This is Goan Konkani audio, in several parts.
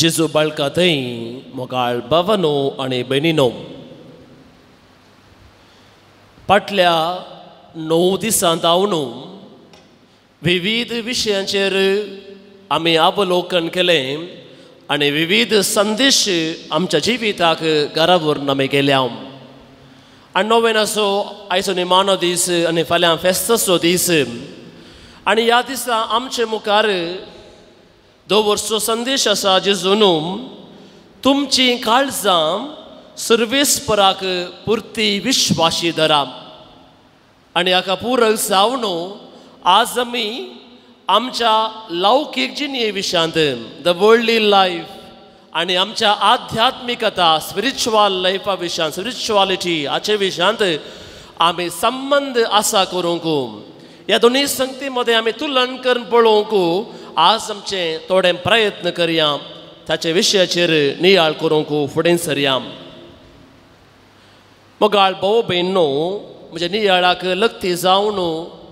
जेजू बाळका थंय मोगाळ भावानो आनी भयणीनो, फाटल्या 9 दिसांत हांव विविध विशयांचेर आमी अवलोकन केलें आनी विविध संदेश आमच्या जिविताक घरा व्हरून आमी केल्या. आनी नोवेनाचो आयचो निमाणो दीस आनी फाल्यां फेस्ताचो दीस आनी ह्या दिसा आमचे मुखार दवरचो संदेश आसा जेजून तुमची काळजां सर्वेस्पराक पुरती विश्वाशी धरा. आनी हाका पूरक जावन आज आमी आमच्या लौकीक जिणे विशयांत the worldly life आनी आमच्या आध्यात्मिकता स्पिरिच्युअल लायफा विशयांत स्पिरिच्युअलिटी हाचे विशयांत आमी संबंद आसा करूंक ह्या दोनूय संगती मदें आमी तुलन करून पळोवंक आज आमचे थोडे प्रयत्न करया, ताचे विशयाचेर नियाळ करूंक फुडें सरया. मोगाळ भाव भयणो, म्हज्या नियाळाक लक्ती जावन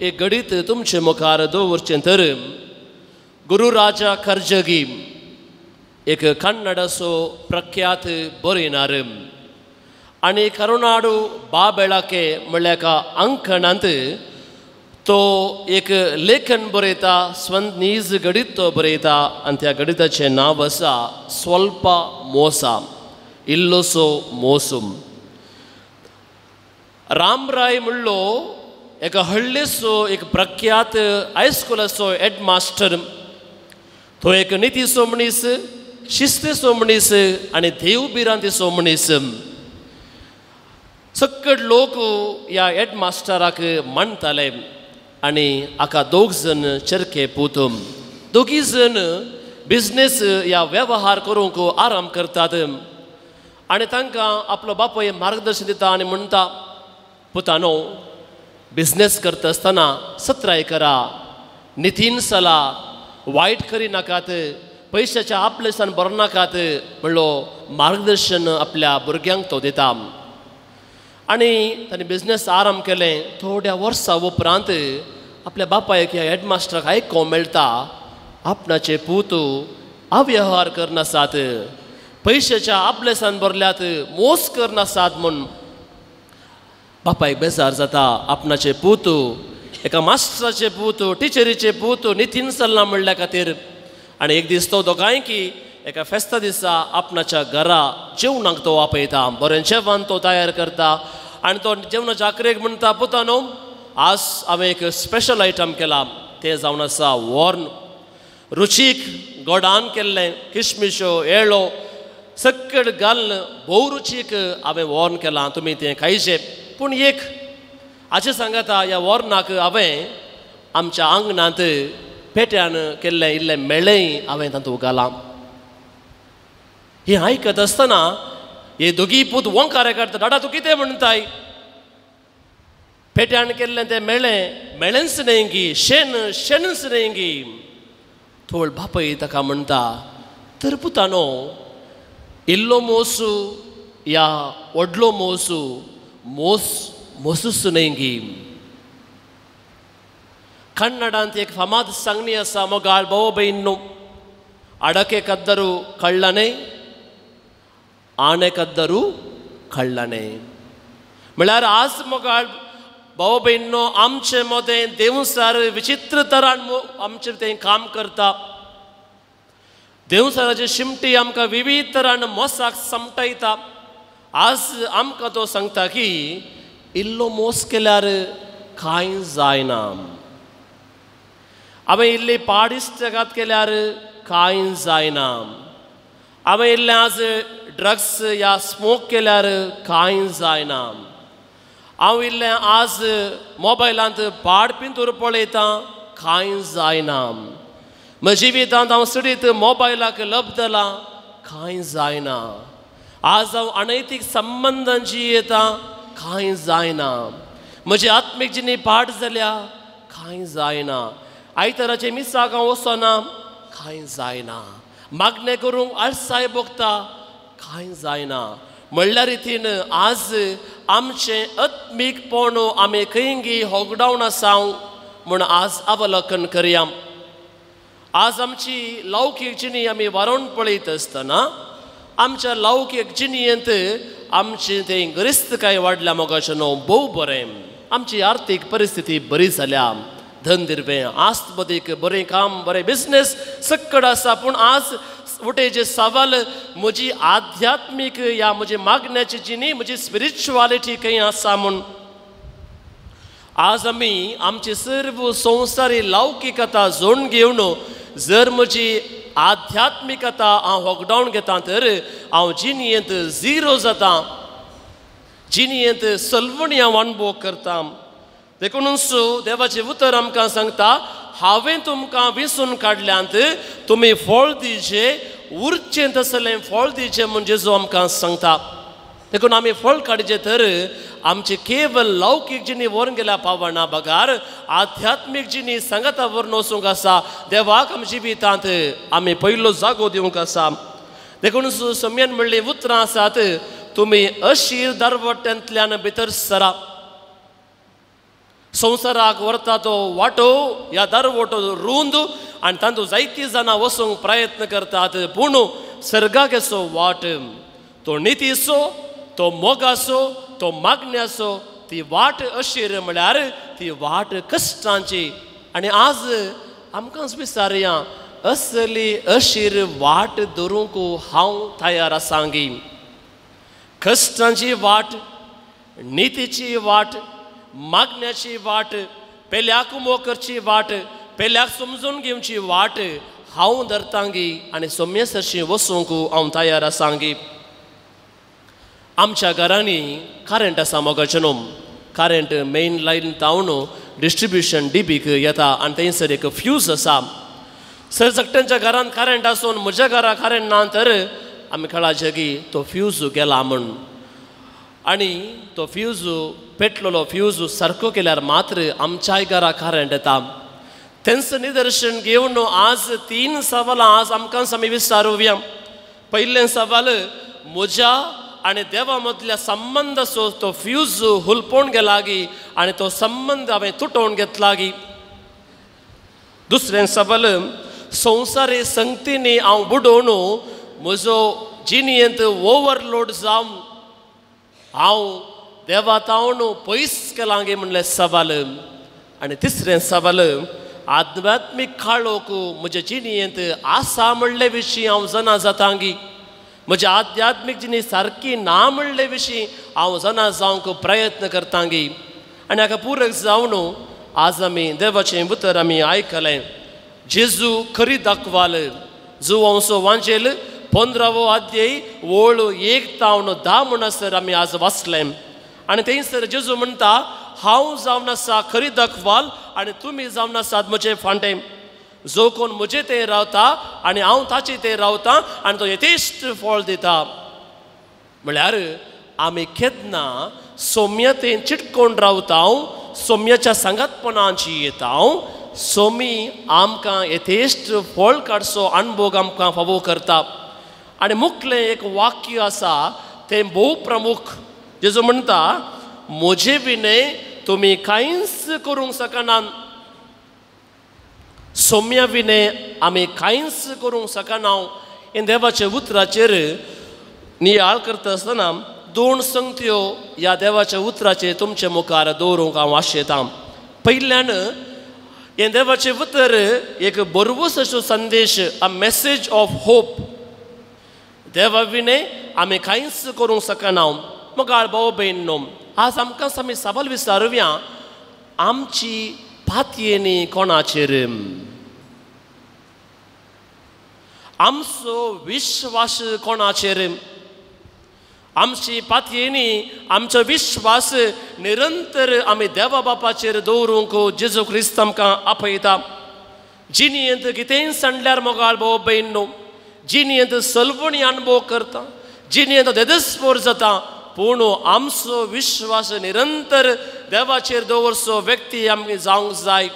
एक घडीत तुमचे मुखार दवरचें तर गुरुराजा करजगी एक कन्नडाचो प्रख्यात बरयणार आनी करुणाडू बाबेळाके म्हणल्यार एका अंकणांत तो एक लेखन बरयता, स्वंत नीज घडीत तो बरयता आनी त्या घडिताचें नांव आसा स्वल्पा मोसा, इल्लोसो मोसम. रामराय म्हणलो एका हळ्ळेचो एक प्रख्यात हायस्कुलाचो हेडमास्टर, तो एक नितीचो मनीस, शिस्तीचो मनीस आनी देव भिरांतीचो मनीस. सकट लोक ह्या हेडमास्टराक मानताले आनी हाका दोग जण चरखे पूत, दोगी जण बिजनेस या वेव्हार करूंक आराम करतात आनी तांकां आपलो बापूय मार्गदर्शन दिता आनी म्हणटा, पुतानो बिजनेस करता आसतना सत्राय करा, नितीन सला, वायट करी नाकात, पयशाच्या आपलेसान बरो नाकात म्हणलो मार्गदर्शन आपल्या भुरग्यांक तो दिता. आनी ताणें बिजनेस आराम केलें. थोड्या वर्सां उपरांत आपल्या बापायक ह्या हेडमास्टराक आयकोंक मेळटा आपणाचे पूत अव्यवहार करनासात, पयशाच्या आपलेसान भरल्यात, मोस करनासात म्हूण बापायक बेजार जाता. आपणाचे पूत एका मास्टराचे पूत, टिचरीचे पूत नितीन चल्ला म्हणल्या खातीर. आनी एक दीस तो दोगांय की एका फेस्ता दिसा आपणाच्या घरा जेवणाक तो आपयता, बरें जेवण तो तयार करता आनी तो जेवणाच्या आकरेक म्हणटा, पुतानो आज हांवें एक स्पेशल आयटम केला, तें जावन आसा वॉर्न, रुचीक गोडान केल्लें, किशमिशो येळो सकट घालून भोव रुचीक हांवें वॉर्न केलां, तुमी तें खायचें. पूण एक हाचें सांगता, ह्या वॉर्नाक हांवें आमच्या आंगणांत पेट्यान केल्लें इल्लें मेळेंय हांवें तातूंत घालां. हें आयकत आसतना हे दोगी पूत वंकारे काडटा, दादा तूं कितें म्हणटाय, पेट्यान केल्लें तें मेळें मेळेंच न्हय गी, शेण शेणच न्हय गी. थोड बापय ताका म्हणटा, तर पुतानो इल्लो मोसू या व्हडलो मोसू मोस मोसूच न्हय गी. कन्नडांत एक फामाद सांगणी आसा, मोगाळ भाव भयणो, अडके कद्दरू कळ्ळाने आणे कद्दरू कळ्ळाने. म्हळ्यार आज मोगाळ भाव भयणो आमचे मदें देवसार विचित्र तरान आमचें तें काम करता. देवसाराची शिमटी आमकां विविध तरान मोसाक समटायता. आज आमकां तो सांगता की इल्लो मोस केल्यार कांय जायना, हांवें इल्ली पाड इश्टागत केल्यार कांय जायना, हांवें इल्लें आज ड्रग्स या स्मोक केल्यार कांय जायना, हांव इल्लें आज मोबायलांत पाड पिंतूर पळयतां कांय जायना, म्हज्या जिवितांत हांव सडीत मोबायलाक लब्धलां कांय जायना, आज हांव अनैतीक संबंदांची येता कांय जायना, म्हजी आत्मीक जिणी पाड जाल्या कांय जायना, आयताराचे मिसाक हांव वचना कांय जायना, मागणें करूंक आळसाय भोगता कांय जायना. म्हणल्यार रितीन आज आमचें आत्मीकपण आमी खंयगी होगडावन आसा म्हूण आज अवलोकन करया. आज आमची लौकीक जिणी आमी वारोवन पळयत आसतना आमच्या लौकीक जिणयेंत आमची ते गिरेस्तकाय वाडल्या मोगाचें न्हू भोव बरें, आमची आर्थीक परिस्थिती बरी जाल्या, धन दिरवें आस्त बदीक बरें काम बरें बिजनेस सक्कड आसा. पूण आज वटे जे सवाल म्हजी आध्यात्मीक या म्हजी मागण्याची जिणी म्हजी स्पिरिच्युअलिटी खंय आसा म्हूण आज आमी आमची सर्व संवसारी लौकिकता जोडून घेवन जर म्हजी आध्यात्मिकता हांव होगडावन घेता तर हांव जिणयेंत झिरो जाता, जिणयेंत सलवणी हांव अणभव करता. देखूनच देवाचें उतर आमकां सांगता, हांवें तुमकां विसून काडल्यांत तुमी फळ दिवचें, उरचें तसलें फळ दिवचें म्हूण जेजू आमकां सांगता. देखून आमी फळ काडचें तर आमची केवल लौकीक जिणी व्हरून गेल्या पावना बगार आध्यात्मीक जिणी सांगाता व्हरून वचूंक आसा. देवाक आमच्या जिवितांत आमी पयलो जागो दिवंक आसा. देखून सम्यान म्हणलीं उतरां आसात, तुमी अशीर दरवट्यांतल्यान भितर सरा. संवसाराक व्हरता तो वाटो ह्या दरवटो रूंद आनी तातूंत जायतीं जाणां वचूंक प्रयत्न करतात, पूण सर्गाक असो वाट तो नितीचो, तो मोगाचो, तो मागण्याचो, ती वाट अशीर म्हळ्यार ती वाट कश्टांची. आनी आज आमकांच विचारया, असली अशीर वाट धरूंक हांव तयार आसांगी? कश्टांची वाट, नितीची वाट, मागण्याची वाट, पेल्याक मोग करची वाट, पेल्याक समजून घेवची वाट हांव धरतांगी आनी सोम्या सरशी वचूंक हांव तयार आसांगी? आमच्या घरांनी करंट आसा मोगाचें न्हू, करंट मेन लायन तावन डिस्ट्रिब्युशन डीबीक येता आनी थंयसर एक फ्यूज आसा. सर सगट्यांच्या घरांत करंट आसून म्हज्या घरा करंट ना तर आमी कळाचें की तो फ्यूज गेला म्हूण. आनी तो फ्यूज पेटलेलो फ्यूज सारको केल्यार मात्र आमच्याय घरा करंट येता. तेंच निदर्शन घेवन आज तीन सवालां आज आमकां आमी विचारुया. पयलें सवाल, म्हज्या आनी देवा मदल्या संबंदाचो तो फ्यूज हुलपोवन गेला गी आनी तो संबंद हांवें तुटोवन घेतला गी? दुसरें सवाल, संवसारी संगतींनी हांव बुडोवन म्हजो जिणयेंत ओवरलोड जावन हांव देवा तावन पयस केलां गी म्हणलें सवाल. आनी तिसरें सवाल, आध्यात्मीक काळोख म्हज्या जिणयेंत आसा म्हणले विशीं हांव जाणा जाता गी? म्हज्या आध्यात्मीक जिणी सारकी ना म्हणले विशीं हांव जाणा जावंक प्रयत्न करता गी? आनी हाका पूरक जावन आज आमी देवाचें उतर आमी आयकलें. जेजू खरी दाखवाल जुवांसो वांजेल 15वो अध्याय ओळ 1 तावन 10 म्हणसर आमी आज वाचलें. आनी थंयसर जेजू म्हणटा, हांव जावन आसा खरी दाखवाल आनी तुमी जावन आसात म्हजे फांटे. जो कोण म्हजे ते रावता आनी हांव ताचे ते रावता आनी तो यथेश्ट फळ दिता. म्हळ्यार आमी केन्ना सोम्या ते चिटकोवन रावता, सोम्याच्या सांगातपणाची येता, सोमी आमकां यथेश्ट फळ काडचो अणभोग आमकां फावो करता. आनी मुखलें एक वाक्य आसा तें भोव प्रमुख. जेजू म्हणटा, म्हजे विणे तुमी कांयच करूंक शकनात. सोम्या विणे आमी कांयच करूंक शकना. हें देवाच्या उतराचेर नियाळ करता आसतना दोन संगत्यो ह्या देवाच्या उतराचेर तुमचे मुखार दवरूंक हांव आशेतां. पयल्यान हें देवाचें उतर एक बरवस असो संदेश, अ मॅसेज ऑफ होप. देवा विणे आमी कांयच करूंक शकना. मुखार भाव भयण न्हू, आज आमकां आमी सवाल विचारुया, आमची पातयेनी कोणाचेर? आमचो विश्वास कोणाचेर? आमची पातयेनी आमचो विश्वास निरंतर आमी देवा बापाचेर दवरूंक जेजू क्रिस्त आमकां आपयता. जिणयेंत कितेंय सांडल्यार मोगाळ भाव भयण न्हू, जिणयेंत सलवणी अणभव करता, जिणयेंत देदस्पोर जाता, पूण आमचो विश्वास निरंतर देवाचेर दवरचो व्यक्ती आमकां जावंक जाय.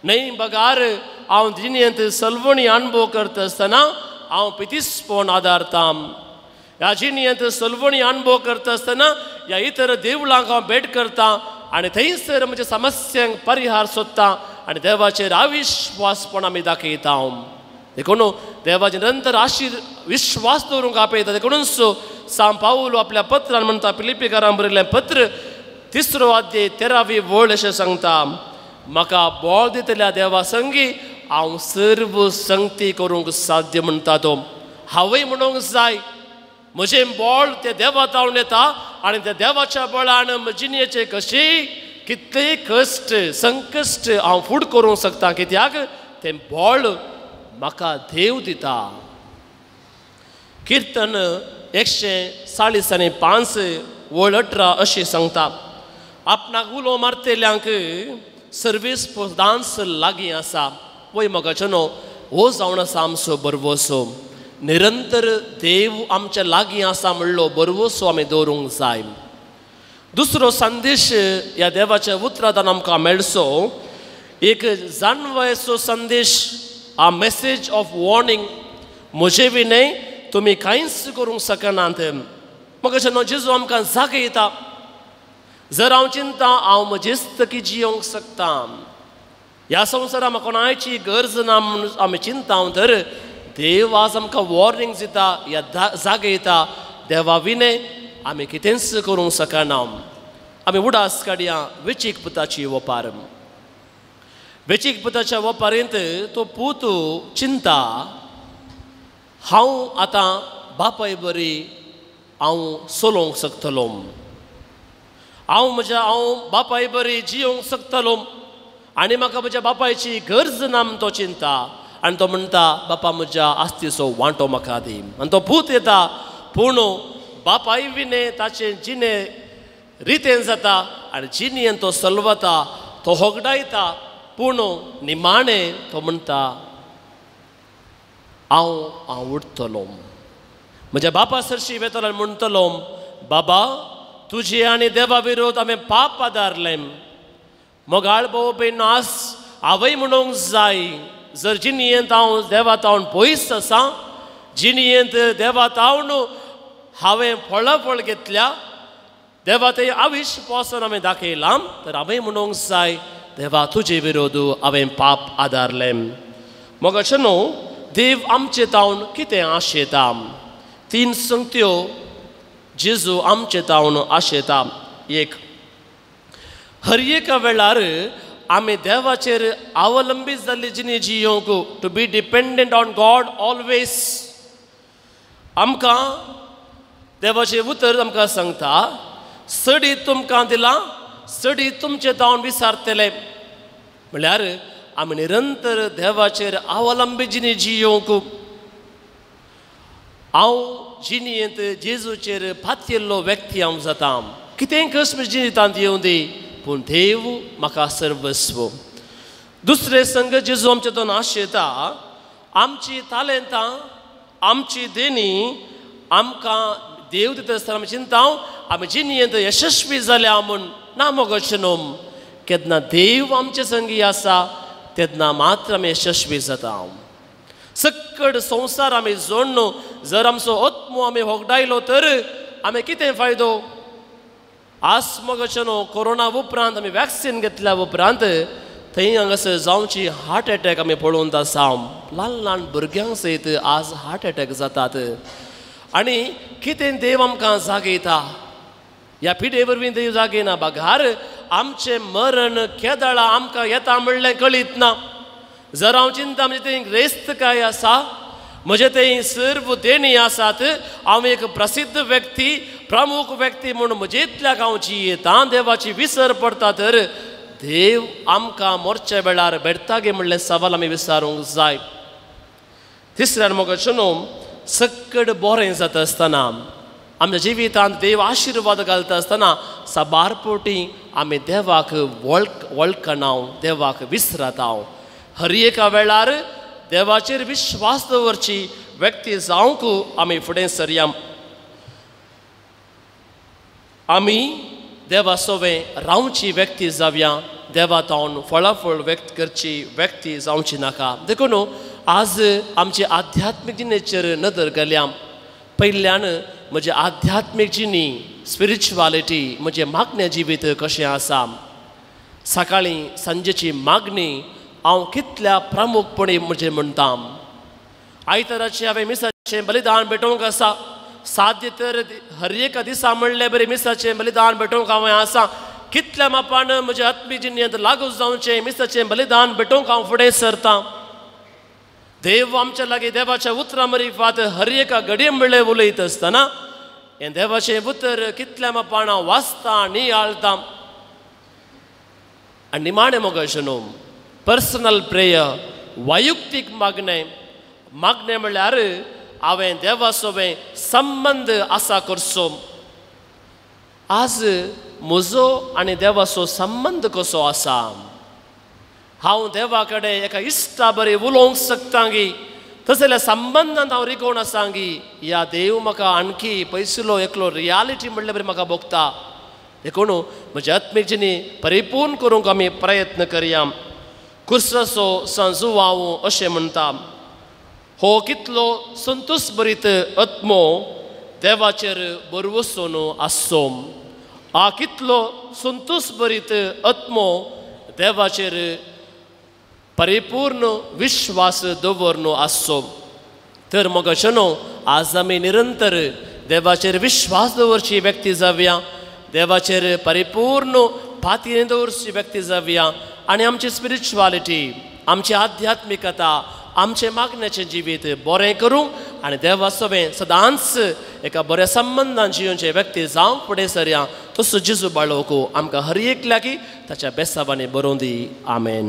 न्हय बगार हांव जिणयेंत सलवणी अणभव करता आसतना हांव पितिस्पोण आदारता. ह्या जिणयेंत सलवणी अणभव करता आसतना ह्या इतर देवळांक हांव भेट करता आनी थंयसर म्हज्या समस्यांक परिहार सोदता आनी देवाचेर अविश्वासपण आमी दाखयता. देखून देवाचे निरंतर आशीर विश्वास दवरूंक आपयता. देखूनच सांत पावल आपल्या पत्रान म्हणटा, फिलिप्पीकारांक बरयल्लें पत्र 3 अध्याय 13वी वळ अशें सांगता, म्हाका बळ दितल्या देवा संगी हांव सर्व संगती करूंक साध्य म्हणटा तो. हांवूय म्हणूंक जाय म्हजें बळ तें देवा तावन येता आनी त्या देवाच्या बळान जिणेचे कशी कितलेय कश्ट संकश्ट हांव फुड करूंक शकता, कित्याक तें बळ म्हाका देव दिता. किर्तन 145 वळ 18 अशें सांगता, आपणाक उलो मारतल्यांक सर्वीस डांस लागीं आसा. वय मोगाचेनो हो जावन आसा आमचो बरवसो. निरंतर देव आमच्या लागीं आसा म्हणलो बरवसो आमी दवरूंक जाय. दुसरो संदेश ह्या देवाच्या उतरांतल्यान आमकां मेळचो एक जाणवायेचो संदेश, a message of warning. म्हजे विणें तुमी कांयच करूंक शकनात. मोगाचेनो जेजू आमकां जागयता, जर हांव चिंता हांव म्हजेच तकी जियोंक शकता, ह्या संवसारांत म्हाका कोणायची गरज ना म्हूण आमी चिंता तर देव आज आमकां वॉर्निंग दिता, ह्या जागयता, देवा विणें आमी कितेंच करूंक शकना. आमी उडास काडया वेचीक पुताची वपार. वेचीक पुताच्या वपारींत तो पूत चिंता, हांव आतां बापाय बरी हांव चलोवंक शकतलो, हांव म्हज्या हांव बापाय बरी जियोंक शकतलो आनी म्हाका म्हज्या बापायची गरज ना म्हूण तो चिंता. आनी तो म्हणटा, बापा म्हज्या आस्तीचो वांटो म्हाका दी. आनी तो पूत येता, पूण बापाय विणें ताचें जिणें रितें जाता आनी जिणेन तो सलवता, तो होगडायता. पूण निमाणें तो म्हणटा, हांव हांव उठतलो म्हज्या बापा सरशी वेतलो आनी म्हणटलो, बाबा तुजे आनी देवा विरोध हांवें पाप आदारलें. मोगाळ भाव भयण आस हांवूय म्हणूंक जाय, जर जिणेंत हांव देवा तावन पयस आसा, जिणेंत देवा तावन हांवें फळाफळ घेतल्या, देवा तें अविश्वासान हांवें दाखयलां, तर हांवें म्हणूंक जाय, देवा तुजे विरोध हांवें पाप आदारलें. मोगाचें न्हू देव आमचे तावन कितें आशेता? 3 संगत्यो जेजू आमचे तावन आशेता. एक, हर एका वेळार आमी देवाचेर अवलंबीत जाल्ली जिणी जियोंक, to be dependent on God always. आमकां देवाचें उतर आमकां सांगता, सडी तुमकां दिलां, सडी तुमचे तावन विसारतले. म्हणल्यार आमी निरंतर देवाचेर अवलंबीत जिणी जियोंक. हांव जिणेंत जेजूचेर पातयेल्लो व्यक्ती हांव जाता. कितेंय कश्ट जिणेंत येवं दी, पूण देव म्हाका सर्वस्व. दुसरें संग जेजू आमचे दोन आशेता, आमची तालेंतां आमची देणी आमकां देव दिता आसतना आमी चिंता आमी जिणेंत यशस्वी जाल्या म्हूण ना मोगाचें न्हू. केन्ना देव आमचे संगी आसा तेन्ना मात्र आमी यशस्वी जाता. सक्कड संवसार आमी जोडून जर आमचो आत्मो आमी होगडायलो तर आमी कितें फायदो? आज मोगाचें न्हू कोरोना उपरांत आमी वॅक्सिन घेतल्या उपरांत थंय हांगासर जावची हार्ट एटॅक आमी पळोवन आसा. ल्हान ल्हान भुरग्यांक सयत आज हार्ट एटॅक जातात. आनी कितें देव आमकां जागयता? ह्या पिडे वरवीं देव जागयना, बगार आमचें मरण केदळा आमकां येता म्हणलें कळीत ना. जर हांव चिंता म्हजें थंय ग्रेस्तकाय आसा, म्हजें थंय सर्व देणी आसात, हांव एक प्रसिद्ध व्यक्ती, प्रमुख व्यक्ती म्हूण म्हजे इतल्याक हांव जियेता, देवाची विसर पडटा तर देव आमकां मोरच्या वेळार भेटता गे म्हणलें सवाल आमी विचारूंक जाय. तिसऱ्यान मोगाचें न्हू सक्कड बरें जाता आसतना आमच्या जिवितांत देव आशिर्वाद घालता आसतना साबार पोटी आमी देवाक वळखना, देवाक विसरता. हर एका वेळार देवाचेर विश्वास दवरची व्यक्ती जावंक आमी फुडें सरया. आमी देवा सोवें रावची व्यक्ती जावया, देवा तावन फळाफळ व्यक्त करची व्यक्ती जावची नाका. देखून आज आमची आध्यात्मीक जिणेचेर नदर घालया. पयल्यान म्हजें आध्यात्मीक जिणी, स्पिरिच्युआलिटी, म्हजें मागणें जिवीत कशें आसा? सकाळीं सांजेची मागणी हांव कितल्या प्रामुखपणी म्हजें म्हणटा. आयताराचें हांवें मिसाचें बलिदान भेटोवंक आसा, साध्य तर हर एका दिसा म्हणलें बरें मिसाचें बलिदान भेटोवंक हांवें आसा. कितल्या मापान म्हज्या आत्मीक जिणेंत लागू जावचें मिसाचें बलिदान भेटोवंक हांव फुडें सरतां. देव आमच्या लागीं देवाच्या उतरां मरिफात हर एका घडये म्हणलें उलयत आसतना हें देवाचें उतर कितल्या मापान हांव वाचतां नियाळतां. आनी निमाणें मोगाचें न्हू पर्सनल प्रेयर, वैयक्तीक मागणें. मागणें म्हणल्यार हांवें देवा सोबें संबंद आसा करचो. आज म्हजो आनी देवाचो संबंद कसो आसा? हांव देवा कडेन एका इश्टा बरें उलोवंक शकता गी? तशें जाल्यार संबंदांत हांव रिगोवन आसा गी? या देव म्हाका आणखी पयसुलो एकलो रियालिटी म्हणल्यार बरें म्हाका भोगता. देखून म्हज्या आत्मीक जिणी परिपूर्ण करूंक आमी प्रयत्न करया. कुर्साचो सांजुवाव अशें म्हणटा, हो कितलो संतोश भरीत आत्मो देवाचेर बरवसून आसचो. आ कितलो संतोश भरीत आत्मो देवाचेर परिपूर्ण विश्वास दवरून आसचो. तर मोगाचें न्हू आज आमी निरंतर देवाचेर विश्वास दवरची व्यक्ती जावया, देवाचेर परिपूर्ण पातयेन दवरची व्यक्ती जावया आनी आमची स्पिरिच्युआलिटी, आमची आध्यात्मिकता, आमचें मागण्याचें जिवीत बरें करूं आनी देवा सोबें सदांच एका बऱ्या संबंदान जियोवचे व्यक्ती जावंक फुडें सरया. तसो जेजू बाळोवंक आमकां हर एक लागीं ताच्या बेसावांनी बरोवं दी. आमेन.